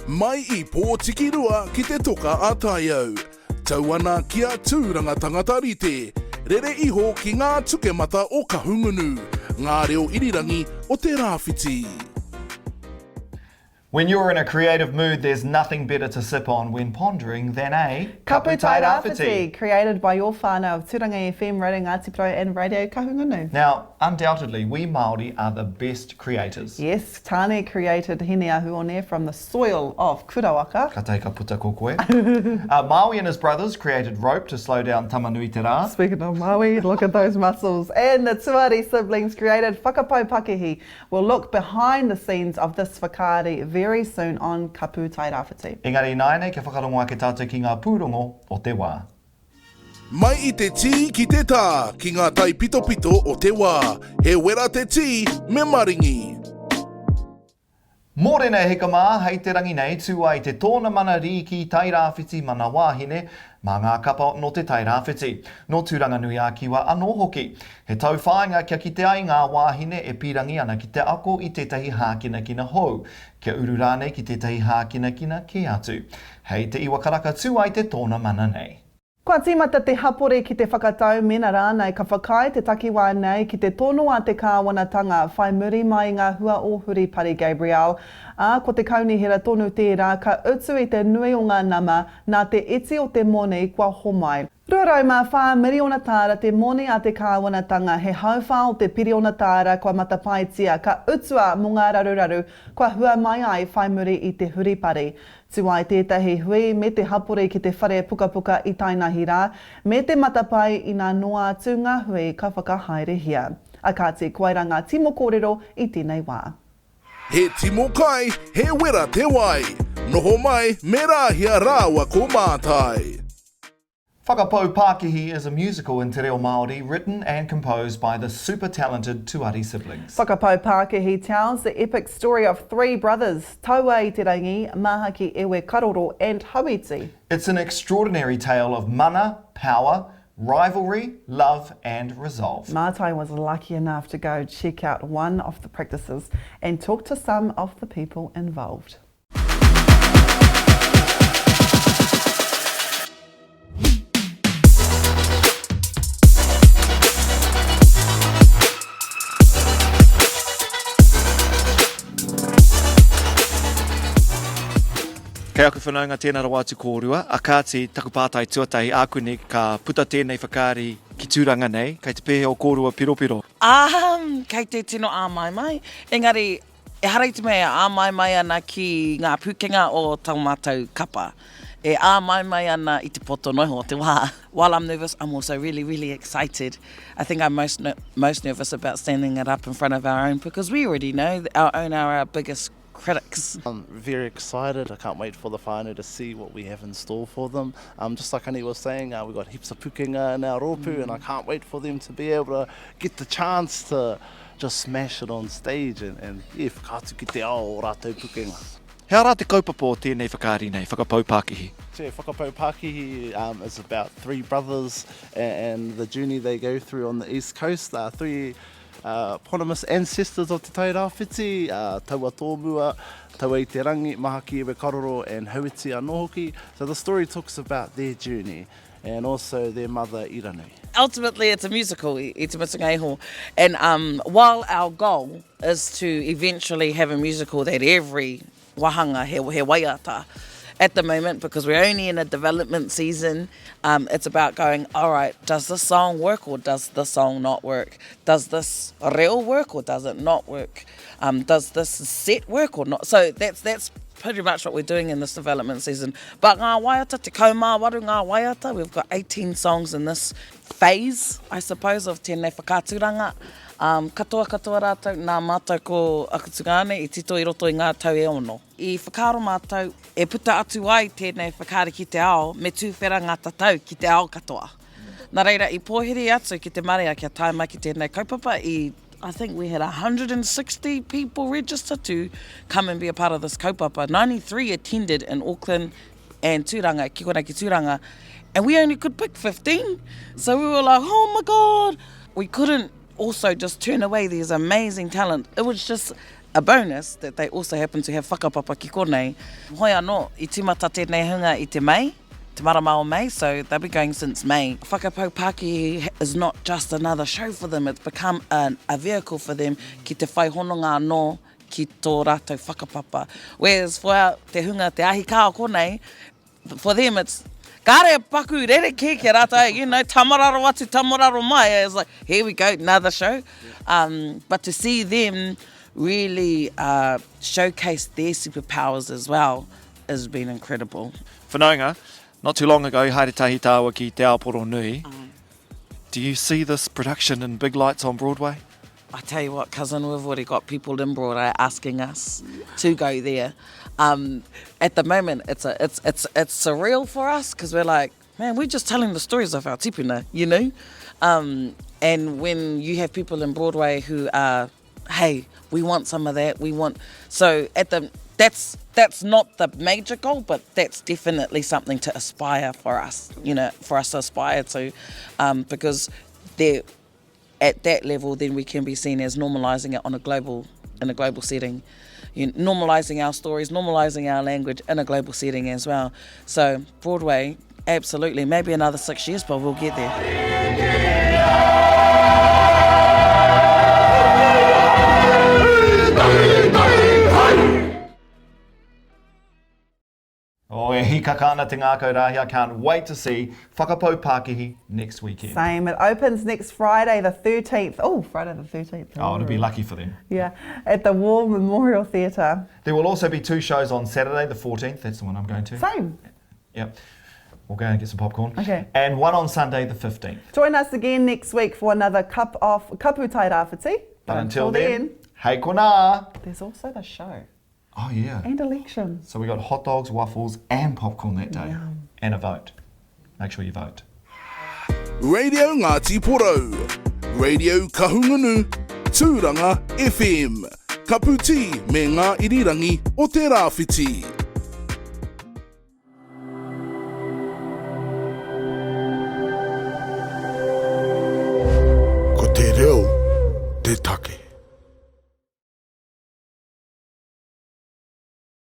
Mai i Pōtikirua ki te Toka a Taiau. Tau ana ki a Tūranga tangata rite, rere iho ki ngā tukemata o Kahungunu, ngā reo irirangi o te Rāwhiti. When you're in a creative mood, there's nothing better to sip on when pondering than a Kapu Tairāwhiti, created by your whānau of Tūranga FM, Radio Ngāti Porou and Radio Kahungunu. Now, undoubtedly, we Māori are the best creators. Yes, Tāne created Hineahuone from the soil of Kurawaka. Ka tahi ka puta ko koe. Uh, Māui and his brothers created rope to slow down Tamanuiterā. Speaking of Māui, look at those muscles. And the Tuari siblings created Whakapau Pakihi, We'll look behind the scenes of this whakaari very soon on Kapu Tairāwhiti. Engari ināianei kia whakarongo ake tātou ki ngā pūrongo o te wā. Mai i te tī ki te tā, ki ngā taipitopito o te wā. He wera te tī, me maringi. Mōrena e hika mā, hei te rangi nei tū ai te tōnamana rīki Tairāwhiti Mana Wāhine mā ngā kapa nō te Tairāwhiti, nō Tūranganui-ā-Kiwa anō hoki. He tauwhāinga kia kite ai ngā wāhine e pīrangi ana ki te ako i tētahi hākinakina hou, kia uru rānei ki tētahi hākinakina kē atu. Hei te iwa karaka tū ai te tōnamana nei. Kua tīmata te hapori ki te whakatau mēnā rānei ka whakaae te takiwā nei ki te tono a te kāwanatanga whai muri mai i ngā hua o Huripari Gabrielle, ā, ko te kaunihera tonu tērā ka utu i te nui o ngā nama nā te iti o te moni kua homai. 204 miriona tāra te moni a te kāwanatanga, he hauwhā o te piriona tāra kua matapaetia ka utua mō ngā raruraru kua hua mai ai whai muri i te huripari. Tū ai tētahi hui me te hapori ki te whare pukapuka i Tainahi rā, me te matapae inā noa atu ngā hui ka whakahaerehia. A kāti, koirā ngā timo kōrero i tēnei wā. He timo kai, he wera te wai. Noho mai me Rāhia rāua ko Mātai. Whakapau Pākihi is a musical in te reo Māori written and composed by the super talented Tuari siblings. Whakapau Pākihi tells the epic story of three brothers, Taua i te rangi, Māhaki Ewe Karoro and Hauiti. It's an extraordinary tale of mana, power, rivalry, love and resolve. Mātai was lucky enough to go check out one of the practices and talk to some of the people involved. Kei aku whanaunga tēnā rawa atu kōrua, a kāti, taku pātai tuatahi ākuni ka puta tēnei whakaari ki Tūranga nei, kei te pēhea o kōrua piropiro? Ā, kei te tino āmaimai, engari Ehara i te mea e āmaimai ana ki ngā pūkenga o tā mātou kapa. E āmaimai ana i te poto noa iho o te wā. While I'm nervous, I'm also really, really excited. I think I'm most, most nervous about standing it up in front of our own because we already know our own are our biggest critics. I'm very excited. I can't wait for the whānau to see what we have in store for them. Um, just like Ani was saying, uh, we've got heaps of pūkenga in our rōpū and I can't wait for them to be able to get the chance to Just smash it on stage and, and yeah, whakaatu ki te ao o rātou pukenga. He aha rā te kaupapa o tēnei whakaari nei, Whakapau Pākihi? Te Whakapau Pākihi um, is about three brothers and, and the journey they go through on the east coast. Uh, three uh, eponymous ancestors of Te Tai Rāwhiti, uh, Taua Tōmua, Taua i te Rangi, Mahaki Ewe Karoro and Hauiti anō hoki. So the story talks about their journey and also their mother Iranui. Ultimately it's a musical i te mutunga iho and um, while our goal is to eventually have a musical that every wahanga he, he waiata, at the moment because we're only in a development season um, it's about going all right does this song work or does this song not work does this reo work or does it not work um, does this set work or not so that's that's pretty much what we're doing in this development season. But ngā waiata, 18 ngā waiata, we've got 18 songs in this phase, I suppose, of tēnei whakaaturanga. Um, katoa katoa rātou, nā mātou ko aku tungāne i tito i roto i ngā tau e ono. I whakaaro mātou, e puta atu ai tēnei whakaari ki te ao, me tūwhera ngā tatau ki te ao katoa. Nā reira, i pōhiri atu ki te marea kia tae mai ki tēnei kaupapa i I think we had 160 people register to come and be a part of this kaupapa. 93 attended in Auckland and Tūranga, ki konei ki Tūranga, and we only could pick 15. So we were like, oh my God. We couldn't also just turn away these amazing talent. It was just... a bonus that they also happen to have whakapapa ki konei. Hoi anō, i tīmata tēnei hunga i te Mei, te marama o Mei, so they'll be going since May. Whakapau Pākihi is not just another show for them, it's become a, a vehicle for them ki te whai hononga anō ki tō rātou whakapapa. Whereas for our, te hunga te ahi kā o konei, for them it's kāre paku rerekē ki a rātou, you know, tamararo atu, tamararo mai, it's like, here we go, another show. Um, but to see them really uh, showcase their superpowers as well has been incredible. Whanaunga, not too long ago, haere tahi tāua ki Te Aoporo Nui. Do you see this production in big lights on Broadway? I tell you what, cousin, we've already got people in Broadway asking us to go there. Um, at the moment, it's, a, it's, it's, it's surreal for us because we're like, man, we're just telling the stories of our tipuna, you know? Um, and when you have people in Broadway who are, hey, we want some of that, we want... So at the that's that's not the major goal, but that's definitely something to aspire for us, you know, for us to aspire to, um, because there at that level, then we can be seen as normalising it on a global, in a global setting. You know, normalising our stories, normalising our language in a global setting as well. So Broadway, absolutely. Maybe another six years, but we'll get there. Oh, e hikaka ana te ngākau rāhi, I can't wait to see Whakapau Pākihi next weekend. Same. It opens next Friday the 13th. Oh, Friday the 13th. Oh, it'll be lucky for them. Yeah, at the War Memorial Theatre. There will also be two shows on Saturday the 14th. That's the one I'm going to. Same. Yep. We'll go and get some popcorn. Okay. And one on Sunday the 15th. Join us again next week for another Cup of Kapu Tairāwhiti. But, but until, until then, then, hei konā. There's also the show. Oh, yeah. And elections. So we got hot dogs, waffles, and popcorn that day. Yum. And a vote. Make sure you vote. Radio Ngāti Porou, Radio Kahungunu, Tūranga FM, Kapu Tī me ngā irirangi o te Rāwhiti. Ko te reo.